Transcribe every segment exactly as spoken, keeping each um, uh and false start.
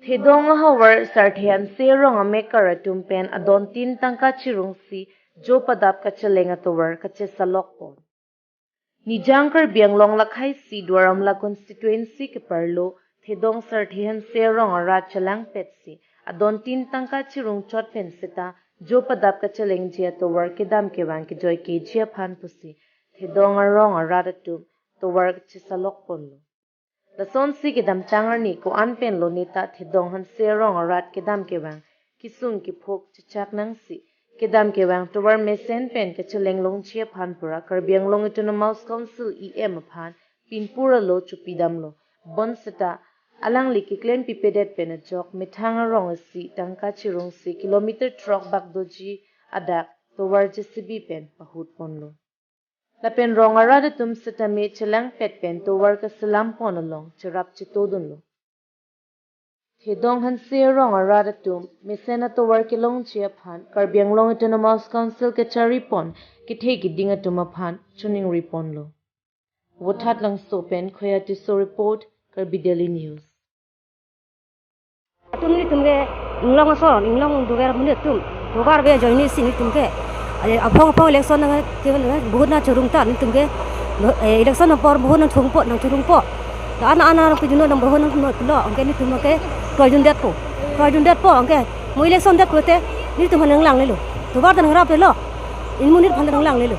Thedong ahavar Sarthe Hanse arong amekar atum pen adontin tangka chirungsi jo padap kacheleng atovar kachesalok pon. Nijang Karbi Anglong lakhaisi Duar Amla constituency keparlo Thedong Sarthe Hanse arong arat chelangpetsi adontin tangka chirung chot pen seta jo padap kachelengji atovar kedam kevang kejoi keji aphan pusi Thedong arong arat atum tovar kachesalok ponlo. Lasonsi kedamtang arni ko-an pen lo neta Thedong Hanse arong arat kedam kevang kesung kephok chechak nangsi kedam kevang tovar mesen pen kacheleng longji aphan pura Karbi Anglong Autonomous Council E M aphan pinpur alo chupidamlo. Bonseta alangli keklempipedet pen ajok methang arong isi tangka chirungsi kilometer throk bak doji adak tovar J C B pen pahut ponlo. Lapen rong arat atum setame chelangpet pen tovar kaselam pon along cherap chetodunlo. Thedong Hanse arong arat atum mesen atovar kelongji aphan Karbi Anglong Autonomous Council kachari pon kethe keding atum aphan choningri ponlo. Vothatlangso pen Khoya Tisso report, Karbi Daily News. Atum nelitum ke inglong ason, inglong dover amonit atum. Tovar ave ajoine si nelitum ke. Ai, aphong aphong election nang ke, ke, bahut nangchorung ta nelitum ke. Eh, election apor bahut nangchorungpo, nangchorungpo. La an an an kejun nang bahut nanglo, anke nelitum ke kroidundetpo. Kroidundetpo, anke mo election det pulote nelitum aphan nanglanglelo. Tovar ta nangraplelo. Inmunit aphan nanglanglelo.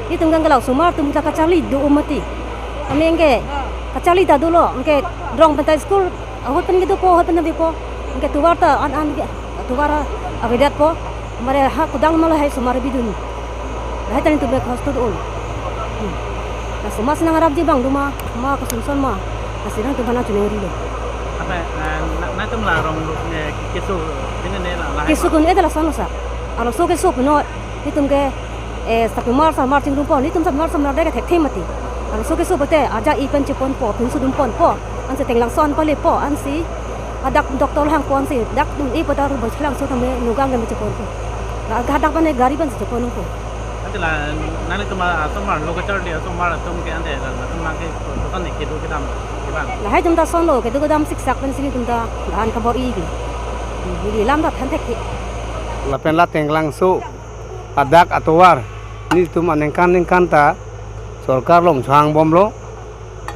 Nelitum ke kalau osomar atum ta kacharli do mati. Kami anke kacharli ta dolo, anke rong pen ta school ahut pen kedopo, ahut pen ta bipo. Anke tovar ta an an ke tovar avedetpo. Mare ha kudang ma lahai osomar bidun. Lahai ta nelitum ke hosto do. Hmm. La osomar si nangrapji abang do ma, ma koson son ma. Lasi nangtum aphan nangchoningrilo. Apa, eh, na, nangtum la rong, eh, keso, ini ne la, la. Keso kun-e ta lason lo sa. Arloso keso punon, nelitum ke, eh, sapimar samar chingrumpo, nelitum sapimar samar dek thekthe mati. Arloso keso pulote, aja e pen cheponpo, pinso dumponpo, ansi Tenglangso an palepo, ansi, adak doctor hangpo ansi, dak dun-e pu ta ru bachilangso tame nugang keme cheponpo. La hadak pen gari pensi cheponpo. Ante la, nanglitum asomar lo kacharli asomar atum ke ante la, latum abang ke, koson ne kedo kedam, kevang. Lahai atum ta lasonlo, kedo kedam siksak pensi nelitum ta, la-an kabor-i ke. Neli lam ta than thekthe. Lapen la Tenglangso adak atovar nelitum aningkan ningkan ta sorkar along chohangbomlo.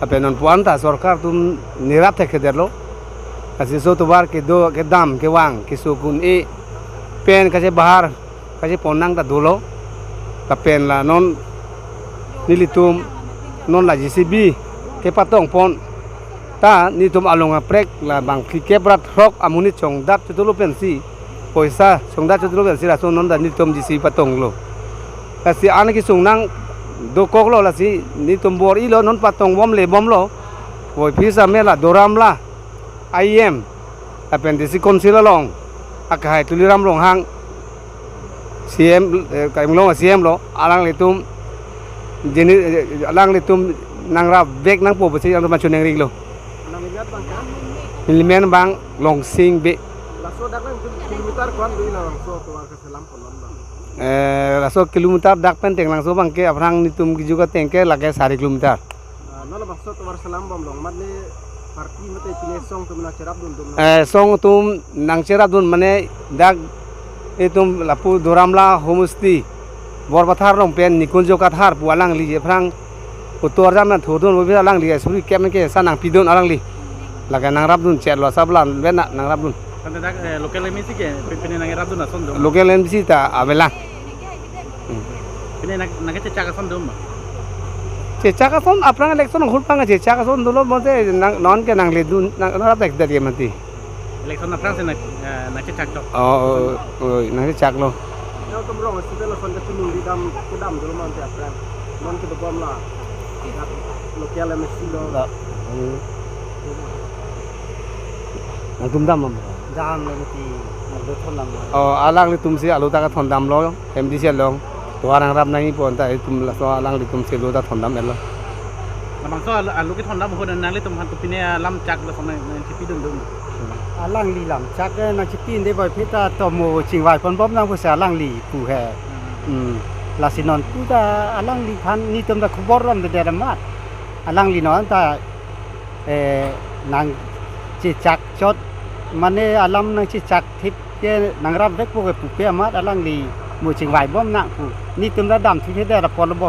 Lapen non puan ta sorkar atum nerap thekthedetlo. Lasi laso tovar kedo kedam kevang keso kun-e pen kachebahar kachepon nang ta dolo. Lapen la non nelitum non la J C B kepatong pon ta nelitum along aprek la bang phlikep ra throk amonit chongdat chetolo pensi, poisa chongdat chetolo pensi laso non ta nelitum J C B patonglo. Lasi an kesung nang dokoklo, lasi nelitum bor-ilo, non patongbom lebomlo. Voiphit same la Duar Amla E M lapen D C Council along akehai Tuliram Ronghang C M, eh, Karbi Anglong C M lo, alanglitum jeni, eh, alanglitum nangrapvek nangpo pusi nangtum aphan choningrilo. Nangli amen abang ke? Neli amen abang Longsing Bey. Laso dak nang kilometer ko-an do nang laso tovar keselam ponlong abang? Eh, laso kilometer dak pen Tenglangso abang ke aphrang nelitum kejok ateng ke lake sari kilometer. Ah, non labangso tovar selambomlong, mane party mate pine song atum nangcherapdun dun? Eh, song atum nangcherapdun mane dak itum lapu Duar Amla Homestay, Borpathar along pen Nikunjo Kathar pu alangli aphrang auto arjam nangthodun, voiphit alangli suri kem ke sa nangpidun alangli. Lake nangrapdun chetlo, sabla pen nangrapdun. Ante dak, eh, local M A C ke, pi-, pine nangrapdun ason do? Local M A C ta avelang. Hmm. Pine nang, nangkechechak ason do ma? Chechak ason aphrang election ahut abang chechak ason dolo, bonta nang, non ke nangledun, nang, nangrap thekdet ke mati. Election aphrangsi nang, eh, nangchechak do? Oh, oh, oh, nangchechaklo. Nangtum rong isi lason kachiningri dam, kedam dolo ma ante aphrang. Non kedobom la. Local M A C lo. La. Hmm. Nangtum dam ma? Damlo mati, nangtum thondam lo. Oh, alanglitumsi alo ta kathondamlo, M D C along. Tovar nangrap nangji pu anta itum laso alanglitumsi alo ta thondam-etlo. Labangso alo, alo kethondam ahut nanglitum aphan kopine alam chak lason nang, nangchipidun do? Alangli lam chak, eh, nangchipidunde, voiphit ta tomo chingvai ponbom nang pusi alangli pu he. Hmm. Hmm. Lasi non pu ta alangliphan nelitum ta khobor ram de de ramat. Alangli non ta, eh, nangchechak chot Mane alam nangchechak thip ke nangrap vekpo ke pupe amat alangli mo chingvai bom nang pu. Netum ta dam thip he der apor lo bo.